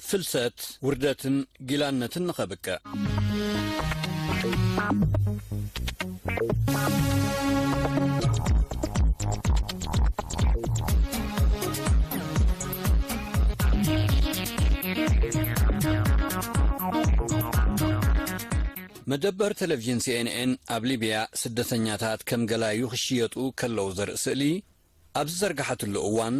ፍልሰት፣ ውርደትን ጊላነትን ንኸብቅዕ። መደበር ቴሌቪዥን ሲኤንኤን ኣብ ሊብያ ስደተኛታት ከም ገላዩ ክሽየጡ ከለዉ ዘርኢ ስእሊ ኣብ ዝዘርግሓትሉ እዋን፣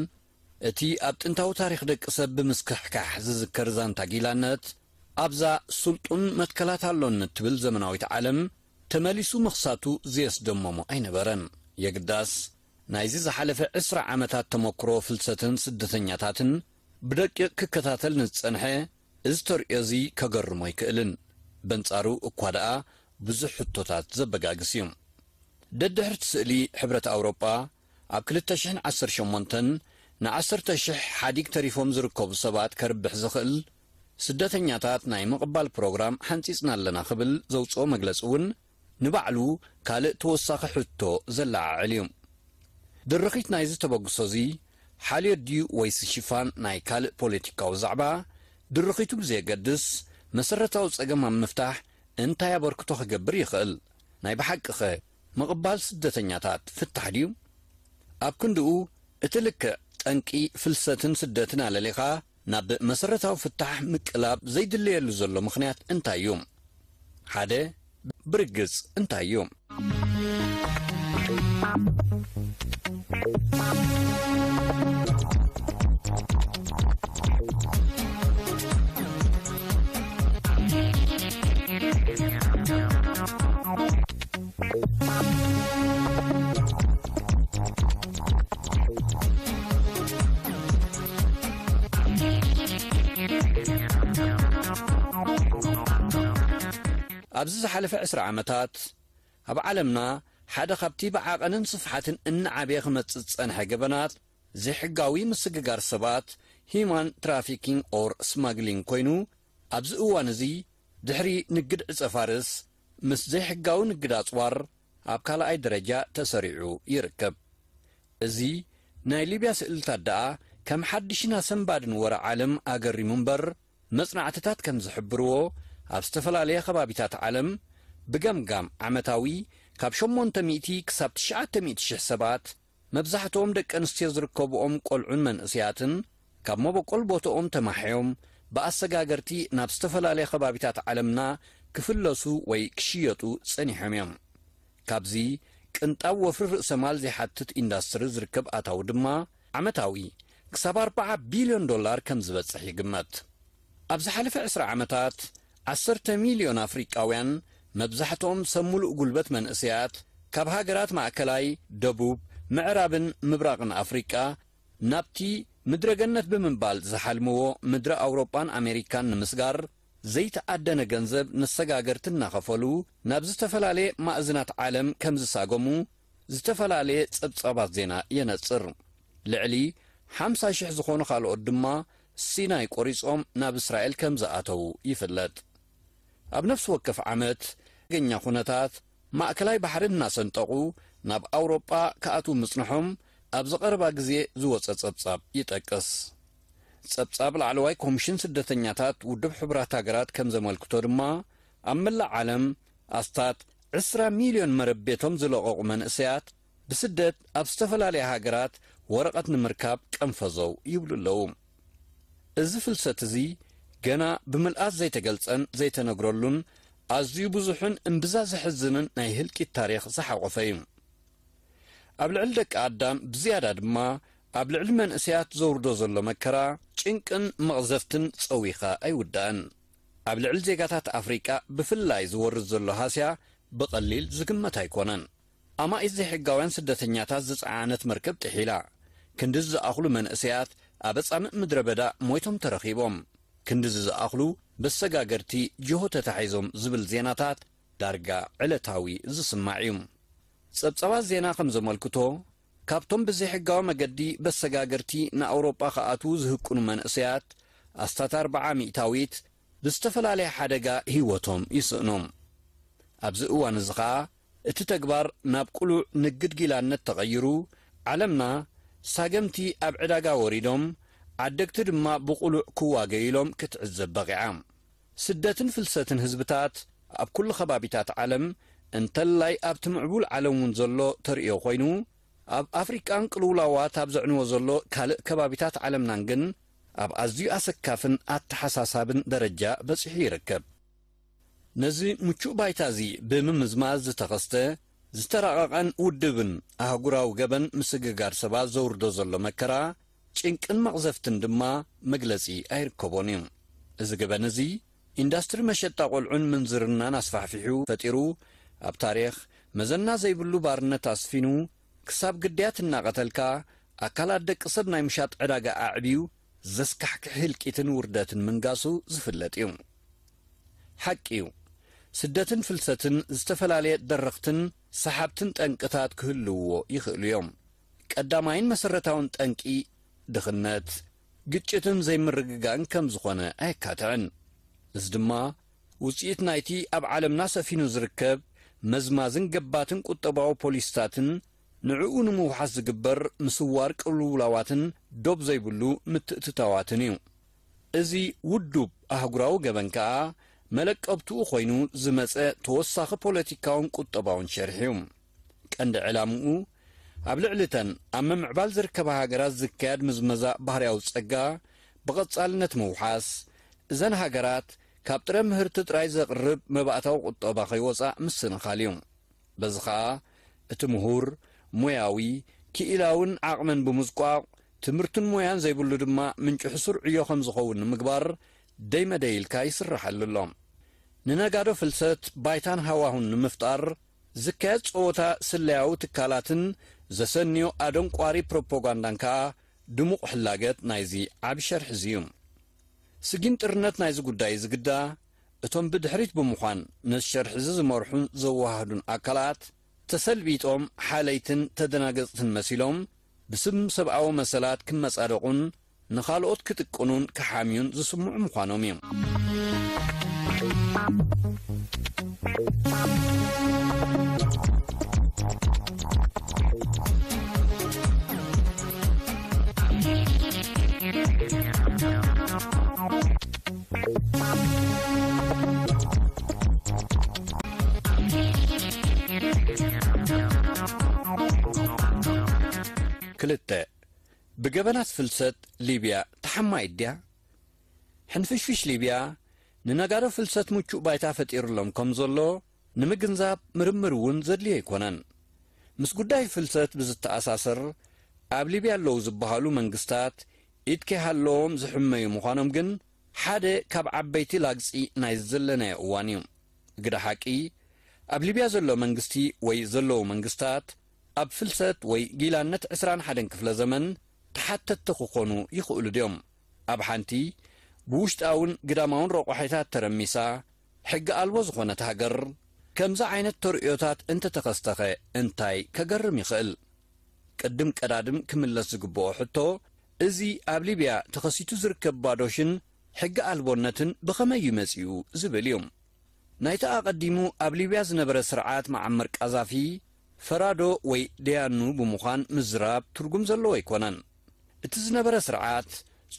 እቲ ኣብ ጥንታዊ ታሪኽ ደቂ ሰብ ብምስክሕካሕ ዝዝከር ዛንታ ጊላነት፣ ኣብዛ ስልጡን መትከላት ኣሎኒ እትብል ዘመናዊት ዓለም ተመሊሱ ምኽሳቱ ዘየስደመሞ ኣይነበረን። የግዳስ፣ ናይዚ ዝሓለፈ ዕስራ ዓመታት ተመክሮ ፍልሰትን ስደተኛታትን ብደቂቕ ክከታተል ንዝጸንሐ፣ እዚ ተርእዮ እዚ ከገርሞ ኣይክእልን። በንጻሩ እኳ ደኣ ብዙሕ ሕቶታት ዘበጋግስ እዩ። ደድሕርቲ ስእሊ፣ ሕብረት ኣውሮጳ ኣብ ክልተ ሽሕን ዓሰርተ ሸሞንተን ንዓሰርተ ሽሕ ሓዲግ ተሪፎም ዝርከቡ ሰባት ከርብሕ ዝኽእል ስደተኛታት ናይ ምቕባል ፕሮግራም ሓንጺጽና ኣለና ክብል ዘውጽኦ መግለጺ እውን ንባዕሉ ካልእ ተወሳኺ ሕቶ ዘለዓዕል እዩ። ድርኺት ናይዚ ተበግሶ እዚ ሓልዮት ድዩ ወይስ ሽፋን ናይ ካልእ ፖለቲካዊ ዛዕባ? ድርኺቱ ብዘየገድስ፣ መሰረታዊ ጸገም ኣብ ምፍታሕ እንታይ ኣበርክቶ ክገብር ይኽእል? ናይ ብሓቂኸ ምቕባል ስደተኛታት ፍታሕ ድዩ? ኣብ ክንድኡ፣ እቲ ልክዕ ጠንቂ ፍልሰትን ስደትን ኣለሊኻ ናብ መሰረታዊ ፍታሕ ምቅላብ ዘይድለየሉ ዘሎ ምኽንያት እንታይ እዩ? ሓደ፣ ብርግጽ እንታይ እዩ? ኣብዚ ዝሓለፈ ዕስራ ዓመታት፣ ኣብ ዓለምና ሓደ ካብቲ ብዓቐንን ስፍሓትን እናዓበየ ክመጽእ ዝጸንሐ ገበናት ዘይሕጋዊ ምስግጋር ሰባት፣ ሂዩማን ትራፊኪንግ ኦር ስማግሊንግ ኮይኑ፣ ኣብዚ እዋን እዚ ድሕሪ ንግድ ዕጸ ፋርስ ምስ ዘይሕጋዊ ንግድ ኣጽዋር ኣብ ካልኣይ ደረጃ ተሰሪዑ ይርከብ። እዚ ናይ ሊብያ ስእልታት ደኣ ከም ሓድሽን ኣሰንባድን ወረ ዓለም ኣገሪሙ እምበር፣ መጽናዕትታት ከም ዝሕብርዎ፣ ኣብ ዝተፈላለየ ከባቢታት ዓለም ብገምጋም ዓመታዊ ካብ ሸሞንተ ሚእቲ ክሳብ ትሽዓተ ሚእቲ ሽሕ ሰባት፣ መብዛሕትኦም ደቂ ኣንስትዮ ዝርከብኦም ቆልዑን መንእሰያትን፣ ካብ መበቆል ቦታኦም ተማሕዮም ብኣሰጋገርቲ ናብ ዝተፈላለየ ከባቢታት ዓለምና ክፍለሱ ወይ ክሽየጡ ጸኒሖም እዮም። ካብዚ ቅንጣብ ወፍሪ ርእሰ ማል ዘይሓትት ኢንዳስትሪ ዝርከብ ኣታዊ ድማ ዓመታዊ ክሳብ ኣርብዓ ቢልዮን ዶላር ከም ዝበጽሕ ይግመት። ኣብ ዝሓለፈ ዕስራ ዓመታት፣ ዓሰርተ ሚልዮን ኣፍሪቃውያን፣ መብዛሕትኦም ሰብ ምሉእ ጉልበት መንእሰያት፣ ካብ ሃገራት ማእከላይ፣ ደቡብ፣ ምዕራብን ምብራቕን ኣፍሪቃ ናብቲ ምድረ ገነት ብምባል ዝሓልምዎ ምድሪ ኣውሮጳን ኣሜሪካን ንምስጋር ዘይተኣደነ ገንዘብ ንሰጋገርቲ እናኸፈሉ ናብ ዝተፈላለየ ማእዝናት ዓለም ከም ዝሳገሙ ዝተፈላለየ ጸብጻባት ዜና የነጽር። ልዕሊ ሓምሳ ሽሕ ዝኾኑ ካልኦት ድማ ሲናይ ቆሪጾም ናብ እስራኤል ከም ዝኣተዉ ይፍለጥ። ኣብ ነፍሲ ወከፍ ዓመት ሓደገኛ ኩነታት ማእከላይ ባሕሪ እናሰንጠቑ ናብ ኣውሮጳ ክኣትዉ ምጽንሖም ኣብዚ ቀረባ ግዜ ዝወጸ ጸብጻብ ይጠቅስ። ጸብጻብ ላዕለዋይ ኮሚሽን ስደተኛታት ውድብ ሕቡራት ሃገራት ከም ዘመልክቶ ድማ፣ ኣብ መላእ ዓለም ኣስታት ዕስራ ሚልዮን መረብ ቤቶም ዝለቐቑ መንእሰያት ብስደት ኣብ ዝተፈላለያ ሃገራት ወረቐት ንምርካብ ቀንፈዘው ይብሉ ኣለዉ። እዚ ፍልሰት እዚ ገና ብምልኣት ዘይተገልጸን ዘይተነግረሉን ኣዝዩ ብዙሕን እምብዛ ዘሕዝንን ናይ ህልቂት ታሪኽ ዝሓቖፈ እዩ። ኣብ ልዕሊ ደቂ ኣዳም ብዝያዳ ድማ ኣብ ልዕሊ መንእሰያት ዘውርዶ ዘሎ መከራ፣ ጭንቅን መቕዘፍትን ጸዊኻ ኣይውዳእን። ኣብ ልዕሊ ዜጋታት ኣፍሪቃ ብፍላይ ዝወርድ ዘሎ ሃስያ ብቐሊል ዝግመት ኣይኮነን። ኣማኢት ዘይሕጋውያን ስደተኛታት ዝጸዓነት መርከብ ጥሒላ። ክንድዚ ዝኣኽሉ መንእሰያት ኣብ ኣጻምእ ምድረ በዳ ሞይቶም ተረኺቦም። ክንድዚ ዝኣኽሉ በሰጋገርቲ ጅሆ ተታሒዞም ዝብል ዜናታት ዳርጋ ዕለታዊ ዝስማዕ እዩ። ጸብጻባት ዜና ከም ዘመልክቶ፣ ካብቶም ብዘይሕጋዊ መገዲ በሰጋገርቲ ንኣውሮጳ ክኣትዉ ዝህቅኑ መንእሰያት፣ ኣስታት ኣርብዓ ሚእታዊት ብዝተፈላለየ ሓደጋ ህይወቶም ይስእኑ። ኣብዚ እዋን እዚ ኸኣ፣ እቲ ተግባር ናብ ቅሉዕ ንግድ ጊላነት ተቐይሩ፣ ዓለምና ሳገምቲ ኣብ ዕዳጋ ወሪዶም፣ ዓደግቲ ድማ ብቕሉዕ ክዋገዩሎም ክትዕዘብ በቒዓ። ስደትን ፍልሰትን ህዝብታት ኣብ ኩሉ ከባቢታት ዓለም፣ እንተላይ ኣብቲ ምዕቡል ዓለም እውን ዘሎ ተርእዮ ኮይኑ፣ ኣብ ኣፍሪቃን ቅልውላዋት ኣብ ዘዕንዎ ዘሎ ካልእ ከባቢታት ዓለምናን ግን ኣብ ኣዝዩ ኣሰካፍን ኣተሓሳሳብን ደረጃ በጺሑ ይርከብ። ነዚ ምቹእ ባይታ እዚ ብምምዝማዝ ዝተኸስተ፣ ዝተራቐቐን ውድብን ኣህጉራዊ ገበን ምስግጋር ሰባት ዘውርዶ ዘሎ መከራ፣ ጭንቅን መቕዘፍትን ድማ መግለጺ ኣይርከቦን እዩ። እዚ ገበን እዚ፣ ኢንዳስትሪ መሸጣ ቆልዑን ምንዝርናን ኣስፋሕፊሑ ፈጢሩ፣ ኣብ ታሪኽ መዘና ዘይብሉ ባርነት ኣስፊኑ፣ ክሳብ ግዳያት እናቐተልካ፣ ኣካላት ደቂ ሰብ ናይ ምሻጥ ዕዳጋ ኣዕብዩ፣ ዘስካሕክሕ ህልቂትን ውርደትን ምንጋሱ ዝፍለጥ እዩ። ሓቂ እዩ፣ ስደትን ፍልሰትን ዝተፈላለየ ደረኽትን ሰሓብትን ጠንቅታት ክህልውዎ ይኽእሉ እዮም። ቀዳማይን መሰረታውን ጠንቂ ድኽነት፣ ግጭትን ዘይምርግጋእን ከም ዝኾነ ኣየካትዕን። እዚ ድማ ውጽኢት ናይቲ ኣብ ዓለምና ሰፊኑ ዝርከብ መዝማዝን ገባትን ቁጠባዊ ፖሊስታትን ንዕኡ ንምውሓስ ዝግበር ምስዋር ቅልውላዋትን ዶብ ዘይብሉ ምትእትታዋትን እዩ። እዚ ውዱብ ኣህጉራዊ ገበን ከኣ መለቀብትኡ ኮይኑ ዝመጸ ተወሳኺ ፖለቲካውን ቁጠባውን ሸርሒ እዩ። ቀንዲ ዕላምኡ ኣብ ልዕሊ እተን ኣብ ምምዕባል ዝርከባ ሃገራት ዝካየድ ምዝመዛ ባህርያዊ ጸጋ ብቐጻልነት ምውሓስ፣ እዘን ሃገራት ካብ ጥረ ምህርቲ ጥራይ ዘቕርብ መባእታዊ ቁጠባ ከይወጻ ምስንኻል እዩ። በዚ ኸኣ እቲ ምሁር ሞያዊ፣ ክኢላውን ዓቕምን ብምዝቋቕ፣ ትምህርትን ሞያን ዘይብሉ ድማ ምንጪ ሕሱር ዕዮ ከም ዝኸውን ንምግባር ደይመደይ ኢልካ ይስርሓሉ ኣሎ። ንነጋዶ ፍልሰት ባይታን ሃዋሁን ንምፍጣር ዝካየድ ጸወታ ስለያዊ ትካላትን ዘሰንዮ ኣደንቋሪ ፕሮፓጋንዳን ከኣ ድሙቕ ሕላገት ናይዚ ዓቢ ሸርሒ እዚ እዩ። ስጊንጥርነት ናይዚ ጉዳይ ዝግዳ፣ እቶም ብድሕሪት ብምዃን ነዚ ሸርሒ እዚ ዝመርሑን ዘወሃህዱን ኣካላት፣ ተሰልቢጦም ሓለይትን ተደናገጽትን መሲሎም፣ ብስም ሰብኣዊ መሰላት ክመጻደቑን ንኻልኦት ክጥቅኑን ክሓምዩን ዝስምዑ ምዃኖም እዩ። ክልተ፣ ብገበናት ፍልሰት ሊብያ ተሓማይት ድያ? ሕንፍሽፍሽ ሊብያ ንነጋዶ ፍልሰት ምቹእ ባይታ ፈጢሩሎም ከም ዘሎ ንምግንዛብ ምርምር እውን ዘድልዮ ኣይኮነን። ምስ ጉዳይ ፍልሰት ብዝተኣሳሰር፣ ኣብ ሊብያ ኣለዉ ዝበሃሉ መንግስታት ኢድ ከይሃለዎም ዝሕመዩ ምዃኖም ግን ሓደ ካብ ዓበይቲ ላግጺ ናይ ዘለናዮ እዋን እዩ። ግደ ሓቂ፣ ኣብ ሊብያ ዘሎ መንግስቲ ወይ ዘለዉ መንግስታት ኣብ ፍልሰት ወይ ጊላነት ዕስራን ሓደን ክፍለ ዘመን ተሓተትቲ ክኾኑ ይኽእሉ ድዮም? ኣብ ሓንቲ ብውሽጣውን ግዳማውን ረቋሒታት ተረሚሳ፣ ሕጊ ኣልቦ ዝኾነት ሃገር፣ ከምዚ ዓይነት ተርእዮታት እንተተኸስተኸ እንታይ ከገርም ይኽእል? ቅድም ቀዳድም ክምለስ ዝግብኦ ሕቶ፣ እዚ ኣብ ሊብያ ተኸሲቱ ዝርከብ ባዶሽን ሕጊ ኣልቦነትን ብኸመይ እዩ መጺኡ ዝብል እዩ። ናይቲ ኣቐዲሙ ኣብ ሊብያ ዝነበረ ስርዓት መዓመር ቃዛፊ ፈራዶ ወይ ደያኑ ብምዃን ምዝራብ ትርጉም ዘለዎ ኣይኮነን። እቲ ዝነበረ ስርዓት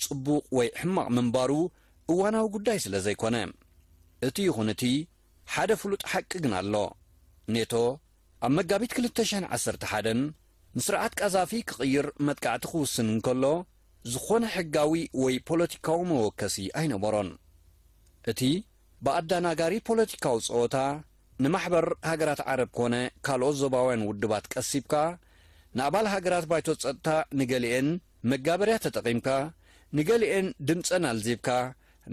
ጽቡቕ ወይ ሕማቕ ምንባሩ እዋናዊ ጉዳይ ስለ ዘይኮነ። እቲ ይኹን እቲ ሓደ ፍሉጥ ሓቂ ግን ኣሎ። ኔቶ ኣብ መጋቢት ክልተ ሽሕን ዓሰርተ ሓደን ንስርዓት ቃዛፊ ክቕይር መጥቃዕቲ ክውስን እንከሎ፣ ዝኾነ ሕጋዊ ወይ ፖለቲካዊ መወከሲ ኣይነበሮን። እቲ ብኣዳናጋሪ ፖለቲካዊ ጸወታ ንማሕበር ሃገራት ዓረብ ኮነ ካልኦት ዞባውያን ውድባት ቀሲብካ፣ ንኣባል ሃገራት ባይቶ ጸጥታ ንገሊኤን መጋበርያ ተጠቒምካ፣ ንገሊኤን ድምጸን ኣልዚብካ፣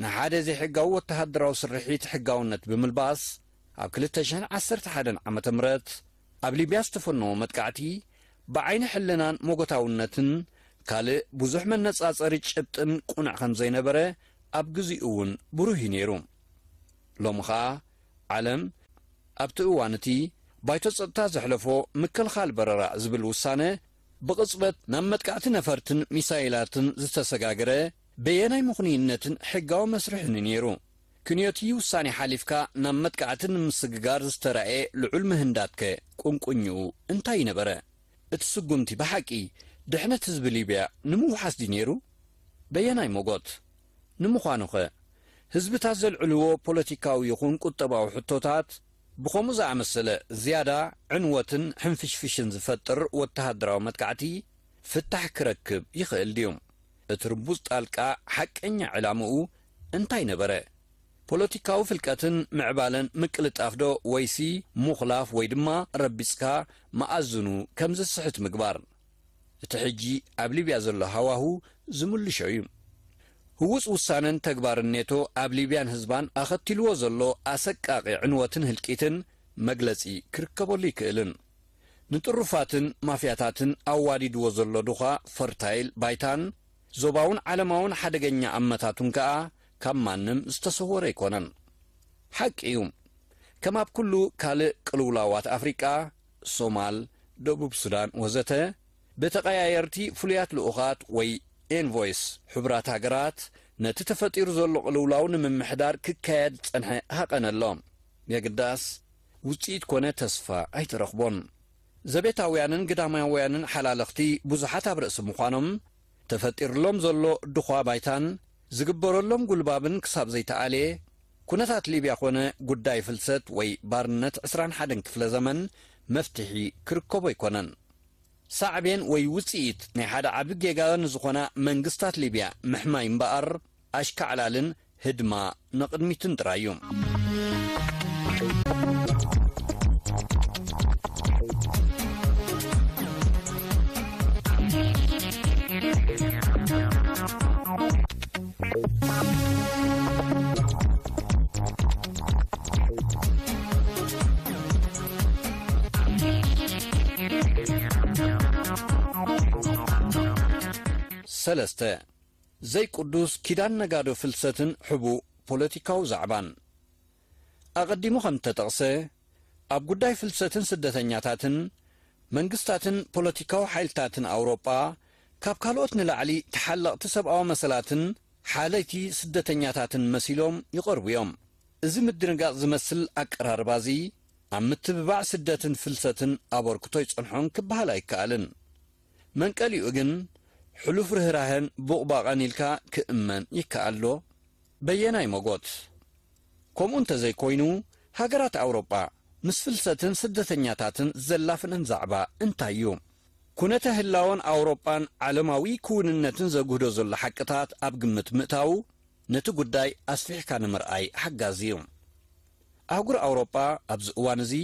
ንሓደ ዘይሕጋዊ ወተሃደራዊ ስርሒት ሕጋውነት ብምልባስ፣ ኣብ ክልተ ሽሕን ዓሰርተ ሓደን ዓመተ ምህረት ኣብ ሊብያ ዝተፈነወ መጥቃዕቲ፣ ብዓይኒ ሕልናን መጎታውነትን ካልእ ብዙሕ መነጻጸሪ ጭብጥን ቁኑዕ ከም ዘይነበረ ኣብ ግዚኡ እውን ብሩህ እዩ ነይሩ። ሎሚ ኸኣ ዓለም ኣብቲ እዋን እቲ ባይቶ ጸጥታ ዘሕለፎ ምክልኻል በረራ ዝብል ውሳነ፣ ብቕጽበት ናብ መጥቃዕቲ ነፈርትን ሚሳይላትን ዝተሰጋገረ በየናይ ምኽንይነትን ሕጋዊ መስርሕን እዩ ነይሩ? ክንዮቲ ውሳኔ ሓሊፍካ ናብ መጥቃዕቲ ንምስግጋር ዝተራእየ ልዑል ምህንዳትከ ቁንቁኝኡ እንታይ ነበረ? እቲ ስጉምቲ ብሓቂ ድሕነት ህዝቢ ሊብያ ንምውሓስ ድዩ ነይሩ? በየናይ መጎት? ንምዃኑኸ፣ ህዝብታት ዘልዕልዎ ፖለቲካዊ ይኹን ቁጠባዊ ሕቶታት ብኸምኡ ዝኣመሰለ ዝያዳ ዕንወትን ሕንፍሽፍሽን ዝፈጥር ወተሃደራዊ መጥቃዕቲ ፍታሕ ክረክብ ይኽእል ድዩ? እቲ ርቡጽ ጣልቃ ሓቀኛ ዕላምኡ እንታይ ነበረ? ፖለቲካዊ ፍልቀትን ምዕባለን ምቅልጣፍዶ፣ ወይሲ ምኹላፍ ወይ ድማ ረቢጽካ መኣዝኑ ከም ዝስሕት ምግባር? እቲ ሕጂ ኣብ ሊብያ ዘሎ ሃዋሁ ዝምልሾ እዩ። ህዉጽ ውሳነን ተግባርን ኔቶ ኣብ ሊብያን ህዝባን ኣኸቲልዎ ዘሎ ኣሰቃቒ ዕንወትን ህልቂትን መግለጺ ክርከበሉ ይክእልን። ንጥሩፋትን ማፍያታትን ኣዋዲድዎ ዘሎ ድኻ ፈርታይል ባይታን ዞባውን ዓለማውን ሓደገኛ ኣመታቱን ከኣ ካብ ማንም ዝተሰወረ ኣይኮነን። ሓቂ እዩ፣ ከም ኣብ ኩሉ ካልእ ቅልውላዋት ኣፍሪቃ፣ ሶማል፣ ደቡብ ሱዳን ወዘተ፣ ብተቐያየርቲ ፍሉያት ልኡኻት ወይ ኤንቮይስ ሕቡራት ሃገራት ነቲ ተፈጢሩ ዘሎ ቅልውላው ንምምሕዳር ክካየድ ዝጸንሐ ሃቐን ኣሎ። የግዳስ፣ ውጽኢት ኮነ ተስፋ ኣይተረኽቦን። ዘቤታውያንን ግዳማውያንን ሓላለኽቲ ብዙሓት ኣብ ርእሲ ምዃኖም፣ ተፈጢርሎም ዘሎ ድዃ ባይታን ዝግበረሎም ጉልባብን ክሳብ ዘይተኣልየ፣ ኩነታት ሊብያ ኮነ ጉዳይ ፍልሰት ወይ ባርነት ዕስራን ሓደን ክፍለ ዘመን መፍትሒ ክርከቦ ኣይኮነን። ሳዕቤን ወይ ውጽኢት ናይ ሓደ ዓቢ ጌጋ ንዝኾና መንግስታት ሊብያ ምሕማይ እምበኣር፣ ኣሽካዕላልን ህድማ ንቕድሚትን ጥራይ እዩ። ሰለስተ፣ ዘይቅዱስ ኪዳን ነጋዶ ፍልሰትን ሕቡእ ፖለቲካዊ ዛዕባን። ኣቐዲሙ ከም እተጠቕሰ፣ ኣብ ጉዳይ ፍልሰትን ስደተኛታትን፣ መንግስታትን ፖለቲካዊ ሓይልታትን ኣውሮጳ ካብ ካልኦት ንላዕሊ ተሓለቕቲ ሰብኣዊ መሰላትን ሓለይቲ ስደተኛታትን መሲሎም ይቐርቡ እዮም። እዚ ምድንጋጽ ዝመስል ኣቀራርባ እዚ፣ ኣብ ምትብባዕ ስደትን ፍልሰትን ኣበርክቶ ይጸንሖን ክበሃል ኣይከኣልን። መንቀሊኡ ግን፣ ሕሉፍ ርህራሀን ቡቕባቐን ኢልካ ክእመን ይከኣል ዶ? በየናይ መጎት? ከምኡ እንተዘይኮይኑ፣ ሃገራት ኣውሮጳ ምስ ፍልሰትን ስደተኛታትን ዘላፍነን ዛዕባ እንታይ እዩ? ኩነተ ህላወን ኣውሮጳን ዓለማዊ ክውንነትን ዘጉህዶ ዘሎ ሓቅታት ኣብ ግምት ምእታው፣ ነቲ ጉዳይ ኣስፊሕካ ንምርኣይ ሓጋዚ እዩ። ኣህጉር ኣውሮጳ ኣብዚ እዋን እዚ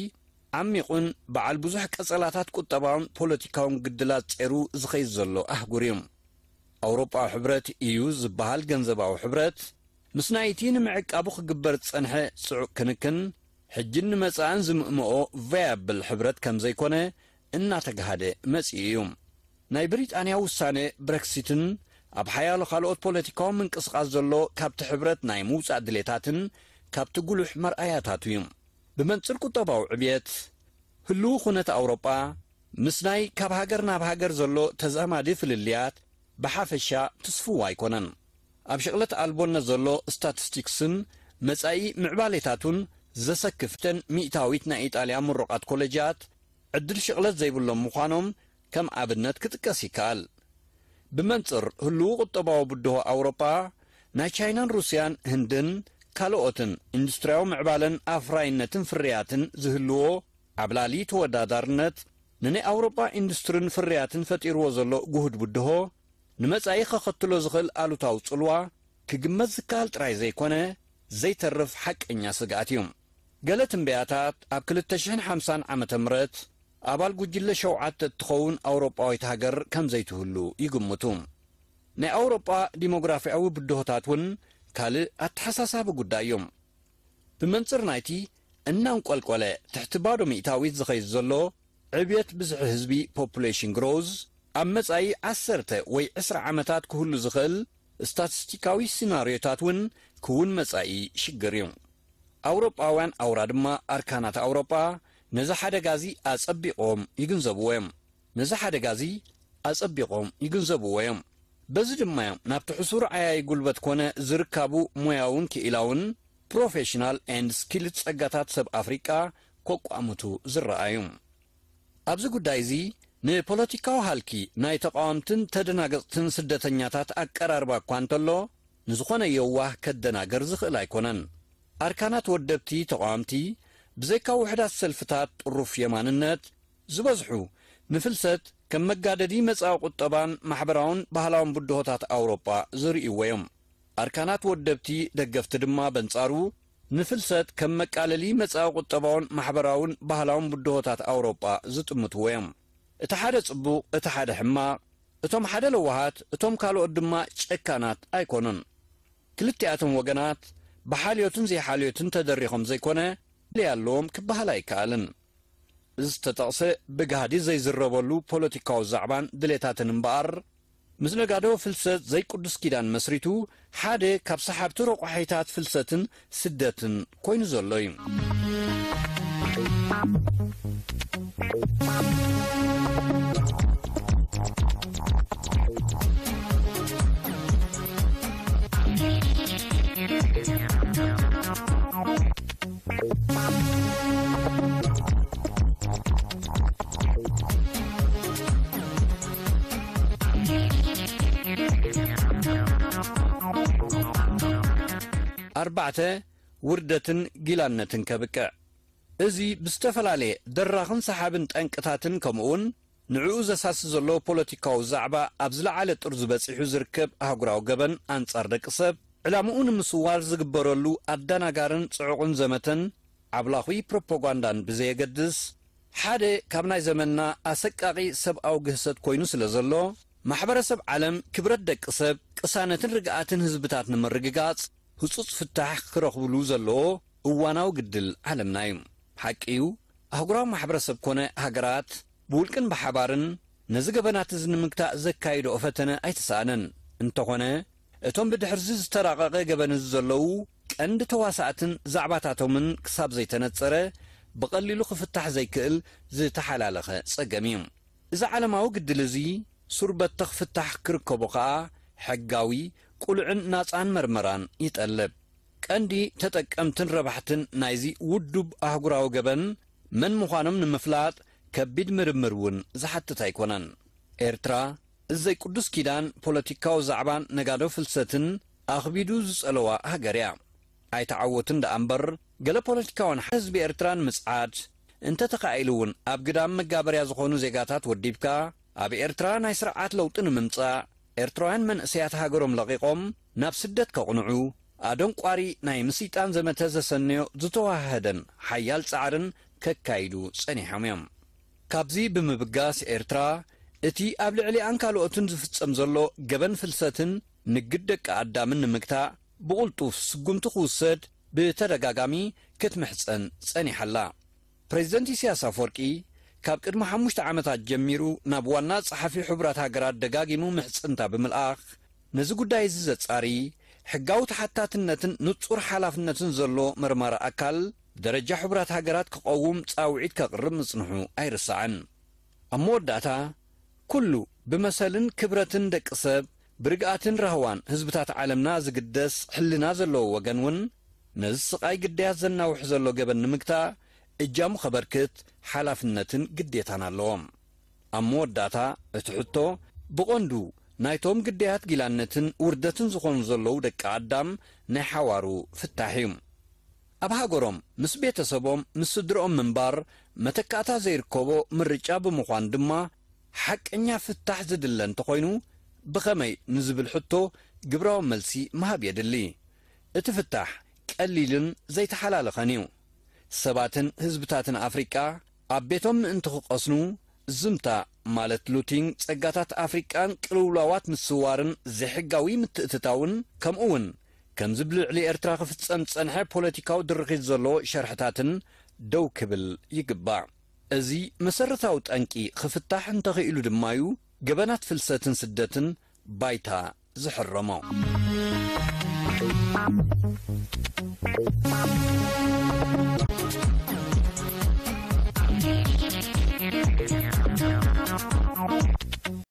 ዓሚቑን በዓል ብዙሕ ቀጸላታት ቁጠባውን ፖለቲካውን ግድላት ጼሩ ዝኸይድ ዘሎ ኣህጉር እዩ። ኣውሮጳዊ ሕብረት፣ ኢዩ፣ ዝበሃል ገንዘባዊ ሕብረት፣ ምስ ናይቲ ንምዕቃቡ ክግበር ዝጸንሐ ጽዑቕ ክንክን፣ ሕጅን ንመጻእን ዝምእምኦ ቫያብል ሕብረት ከም ዘይኮነ እናተጋህደ መጺኡ እዩ። ናይ ብሪጣንያ ውሳነ ብረክሲትን ኣብ ሓያሎ ካልኦት ፖለቲካዊ ምንቅስቓስ ዘሎ ካብቲ ሕብረት ናይ ምውጻእ ድሌታትን ካብቲ ጉሉሕ መርኣያታቱ እዩ። ብመንጽር ቁጠባዊ ዕብየት፣ ህልው ኩነት ኣውሮጳ ምስ ናይ ካብ ሃገር ናብ ሃገር ዘሎ ተዛማዲ ፍልልያት ብሓፈሻ ትስፍው ኣይኮነን። ኣብ ሽቕለት ኣልቦነት ዘሎ ስታቲስቲክስን መጻኢ ምዕባሌታቱን ዘሰክፍተን ሚእታዊት ናይ ኢጣልያ ምሩቓት ኮሌጃት ዕድል ሽቕለት ዘይብሎም ምዃኖም ከም ኣብነት ክጥቀስ ይከኣል። ብመንጽር ህልው ቁጠባዊ ብድሆ ኣውሮጳ፣ ናይ ቻይናን ሩስያን ህንድን ካልኦትን ኢንዱስትርያዊ ምዕባለን ኣፍራይነትን ፍርያትን ዝህልዎ ዓብላሊ ተወዳዳርነት፣ ንናይ ኣውሮጳ ኢንዱስትርን ፍርያትን ፈጢርዎ ዘሎ ጉሁድ ብድሆ፣ ንመጻኢ ከኸትሎ ዝኽእል ኣሉታዊ ጽልዋ ክግመት ዝከኣል ጥራይ ዘይኮነ፣ ዘይተርፍ ሓቀኛ ስግኣት እዩ። ገለ ትንበያታት፣ ኣብ ክልተ ሽሕን ሓምሳን ዓመተ ምህረት ኣባል ጉጅለ ሸውዓተ እትኸውን ኣውሮጳዊት ሃገር ከም ዘይትህሉ ይግምቱ። ናይ ኣውሮጳ ዲሞግራፊያዊ ብድሆታት እውን ካልእ ኣተሓሳሳቢ ጉዳይ እዩ። ብመንጽር ናይቲ እናንቆልቆለ ትሕቲ ባዶ ሚእታዊት ዝኸይድ ዘሎ ዕብየት ብዝሒ ህዝቢ፣ ፖፑሌሽን ግሮዝ፣ ኣብ መጻኢ ዓሰርተ ወይ ዕስራ ዓመታት ክህሉ ዝኽእል ስታቲስቲካዊ ሲናርዮታት እውን ክውን መጻኢ ሽግር እዩ። ኣውሮጳውያን ኣውራ ድማ ኣርካናት ኣውሮጳ ነዚ ሓደጋ እዚ ኣጸቢቖም ይግንዘብዎ እዮም። ነዚ ሓደጋ እዚ ኣጸቢቖም ይግንዘብዎ እዮም። በዚ ድማ እዮም ናብቲ ሕሱር ዓያዪ ጉልበት ኮነ ዝርካቡ ሞያውን ክኢላውን፣ ፕሮፌሽናል ኤንድ ስኪልድ፣ ጸጋታት ሰብ ኣፍሪቃ ከቋምቱ ዝረኣዩ። ኣብዚ ጉዳይ እዚ ንፖለቲካዊ ሃልኪ ናይ ተቓወምትን ተደናገጽትን ስደተኛታት ኣቀራርባ እኳ እንተሎ፣ ንዝኾነ የዋህ ከደናገር ዝኽእል ኣይኮነን። ኣርካናት ወደብቲ ተቓወምቲ፣ ብዘይካ ውሑዳት ሰልፍታት ጥሩፍ የማንነት፣ ዝበዝሑ ንፍልሰት ከም መጋደዲ መጻኢ ቁጠባን ማሕበራውን ባህላውን ብድሆታት ኣውሮጳ ዝርእይዎ እዮም። ኣርካናት ወደብቲ ደገፍቲ ድማ በንጻሩ ንፍልሰት ከም መቃለሊ መጻኢ ቁጠባውን ማሕበራውን ባህላውን ብድሆታት ኣውሮጳ ዝጥምትዎ እዮም። እቲ ሓደ ጽቡቕ፣ እቲ ሓደ ሕማቕ፣ እቶም ሓደ ለዋሃት፣ እቶም ካልኦት ድማ ጨካናት ኣይኮኑን። ክልቲኣቶም ወገናት ብሓልዮትን ዘይሓልዮትን ተደሪኾም ዘይኮነ፣ ድልያ ኣለዎም ክበሃል ኣይከኣልን። እዚ ዝተጠቕሰ ብጋህዲ ዘይዝረበሉ ፖለቲካዊ ዛዕባን ድሌታትን እምበኣር፣ ምስ ነጋዶ ፍልሰት ዘይቅዱስ ኪዳን መስሪቱ ሓደ ካብ ሰሓብቲ ረቋሒታት ፍልሰትን ስደትን ኮይኑ ዘሎ እዩ። ኣርባዕተ፣ ውርደትን ጊላነትን ከብቅዕ። እዚ ብዝተፈላለየ ደራኽን ሰሓብን ጠንቅታትን ከምኡውን ንዕኡ ዘሳሲ ዘሎ ፖለቲካዊ ዛዕባ ኣብ ዝለዓለ ጥርዙ በጺሑ ዝርከብ ኣህጉራዊ ገበን ኣንጻር ደቂ ሰብ፣ ዕላምኡ ንምስዋር ዝግበረሉ ኣደናጋርን ጽዑቕን ዘመተን ዓብላኹይ ፕሮፓጋንዳን ብዘየገድስ፣ ሓደ ካብ ናይ ዘመንና ኣሰቃቒ ሰብኣዊ ግህሰት ኮይኑ ስለ ዘሎ፣ ማሕበረሰብ ዓለም ክብረት ደቂ ሰብ፣ ቅሳነትን ርግኣትን ህዝብታት ንምርግጋጽ ህጹጽ ፍታሕ ክረኽብሉ ዘለዎ እዋናዊ ግድል ዓለምና እዩ። ሓቂ እዩ፣ ኣህጉራዊ ማሕበረሰብ ኮነ ሃገራት ብውልቅን ብሓባርን ነዚ ገበናት እዚ ንምግታእ ዘካይድኦ ፈተነ ኣይተሳእነን። እንተኾነ፣ እቶም ብድሕርዚ ዝተራቐቐ ገበን እዚ ዘለዉ ቀንዲ ተዋሳእትን ዛዕባታቶምን ክሳብ ዘይተነጸረ፣ ብቐሊሉ ክፍታሕ ዘይክእል ዝተሓላለኸ ጸገም እዩ። እዚ ዓለማዊ ግድል እዚ ሱር በተኽ ፍታሕ ክርከቦ ኸኣ ሕጋዊ፣ ቅሉዕን ናጻን መርመራን ይጠልብ። ቀንዲ ተጠቀምትን ረባሕትን ናይዚ ውዱብ ኣህጉራዊ ገበን መን ምዃኖም ንምፍላጥ ከቢድ ምርምር እውን ዝሓትት ኣይኮነን። ኤርትራ፣ እዚ ዘይቅዱስ ኪዳን ፖለቲካዊ ዛዕባን ነጋዶ ፍልሰትን ኣኽቢዱ ዝጸለዋ ሃገር እያ። ኣይተዓወትን ደኣ እምበር፣ ገለ ፖለቲካውያን ህዝቢ ኤርትራ ንምጽዓድ፣ እንተ ተኻኢሉ እውን ኣብ ግዳም መጋበርያ ዝኾኑ ዜጋታት ወዲብካ፣ ኣብ ኤርትራ ናይ ስርዓት ለውጢ ንምምጻእ፣ ኤርትራውያን መንእሰያት ሃገሮም ለቒቖም ናብ ስደት ከቕንዑ፣ ኣደንቋሪ ናይ ምስይጣን ዘመተ ዘሰነዮ ዝተዋሃደን ሓያል ጻዕርን ከካይዱ ጸኒሖም እዮም። ካብዚ ብምብጋስ፣ ኤርትራ እቲ ኣብ ልዕሊኣን ካልኦትን ዝፍጸም ዘሎ ገበን ፍልሰትን ንግድ ደቂ ኣዳምን ንምግታእ፣ ብቕልጡፍ ስጉምቲ ክውሰድ ብተደጋጋሚ ክትምሕጸን ጸኒሓ ኣላ። ፕሬዚደንት ኢሳያስ ኣፈወርቂ፣ ካብ ቅድሚ ሓሙሽተ ዓመታት ጀሚሩ ናብ ዋና ጸሓፊ ሕቡራት ሃገራት ደጋጊሙ ምሕጽንታ ብምልኣኽ፣ ነዚ ጉዳይ እዚ ዘጻሪ፣ ሕጋዊ ተሓታትነትን ንጹር ሓላፍነትን ዘሎ መርማሪ ኣካል ብደረጃ ሕቡራት ሃገራት ክቐውም ጻውዒት ከቕርብ ምጽንሑ ኣይርሳዕን። ኣብ መወዳእታ፣ ኩሉ ብመሰልን ክብረትን ደቂ ሰብ፣ ብርግኣትን ራህዋን ህዝብታት ዓለምና ዝግደስ ሕልና ዘለዎ ወገን እውን፣ ነዚ ስቓይ ግዳያት ዘናውሕ ዘሎ ገበን ንምግታእ እጃሙ ከበርክት ሓላፍነትን ግዴታን ኣለዎ። ኣብ መወዳእታ፣ እቲ ሕቶ ብቐንዱ ናይቶም ግዳያት ጊላነትን ውርደትን ዝኾኑ ዘለዉ ደቂ ኣዳም ናይ ሓዋሩ ፍታሕ እዩ። ኣብ ሃገሮም ምስ ቤተሰቦም፣ ምስ ስድርኦም ምንባር መተካእታ ዘይርከቦ ምርጫ ብምዃኑ ድማ፣ ሓቀኛ ፍታሕ ዝድለ እንተኾይኑ ብኸመይ ንዝብል ሕቶ ግብራዊ መልሲ ምሃብ የድሊ። እቲ ፍታሕ ቀሊልን ዘይተሓላለኸን እዩ። ሰባትን ህዝብታትን ኣፍሪቃ ኣብ ቤቶም ምእንቲ ክቐስኑ፣ ዝምታ ማለት ሉቲንግ፣ ጸጋታት ኣፍሪቃን ቅልውላዋት ምስዋርን ዘይሕጋዊ ምትእትታውን፣ ከምኡ እውን ከምዚ ብልዕሊ ኤርትራ ክፍጸም ዝጸንሐ ፖለቲካዊ ድርኺት ዘለዎ ሸርሕታትን ደው ክብል ይግባእ። እዚ መሰረታዊ ጠንቂ ክፍታሕ እንተኽኢሉ ድማ እዩ ገበናት ፍልሰትን ስደትን ባይታ ዝሕረሞ።